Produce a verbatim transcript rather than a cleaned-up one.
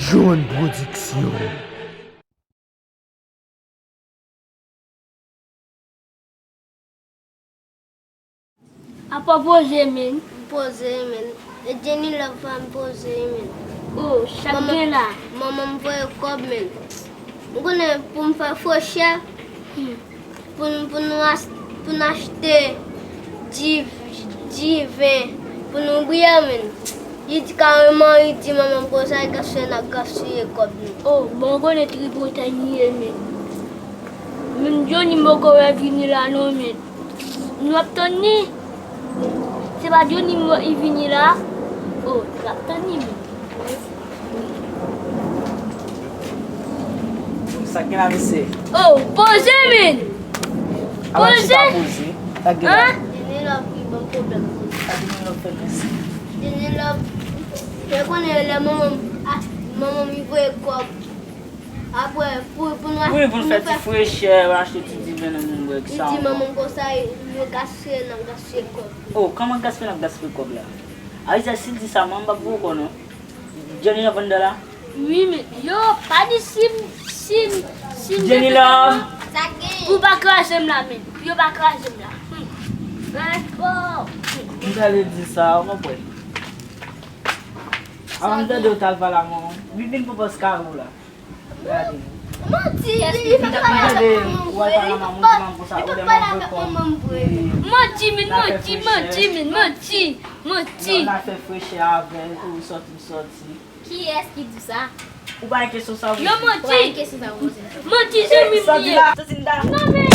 John Production. Apa poze men. M poze men. E Jenny Love pa m poze men. Oh, sa k gen la? Manman m voye kòb men. M konnen pou m fè frechè. Hmm. Pou n, pou nou ach-, pou n achte di, di ven, pou nou briye men. Li di kareman, li di manman m konsa, li gaspiye, n ap gaspiye kòb nou. Oh, bon, konnen tripotay li ye men. Menm Johnny m poko wè vini la non men. Nou ap tann li. Se pa Johnny m wè li vini la. Oh, nou ap tann li men. Sa k gen la, mesye? Oh, poze men. Ala chita poze. Sa k gen la? Hein? Jenny Love ki ban pwoblèm. Sa Jenny Love fè, mesye? Jenny Love, mwen konnen lè manman m, ah, manman m voye kòb. Apre, pou, pou nou, wi, pou nou fè ti frechè, achte ti diven nan moun bwè, ki sa ankò? Li di manman m konsa, nou gaspiye, n ap gaspiye kòb. Oh, kòman gaspiye, n ap gaspiye kòb la? Arizay, si l di sa, mwen m p ap voye kò non. Jenny Love anndan la? Wi, men yo, pa di si m, si m, si m Jenny Love. Pou pa kraze m la, men. Pou yo pa kraze m la. Hmm. Respò. M t ale di sa, ou konprann? Avan m tande w t al pale a manman m. Vin, vin pou pòs kare w la. Gade. Manti, li pa pale avèk manman m vre. Li pa pale avèk manman m vre. Manti, men manti, manti, men manti, manti. Nan, nan fè frechè avè l, ou sòti, m sòti. Kiyès ki di sa? Ou pa gen kesyon sa, yo manti. Ou pa gen kesyon sa, ou poze. Manti, zanmi m li ye. Sòti la, sòti la. Non, men.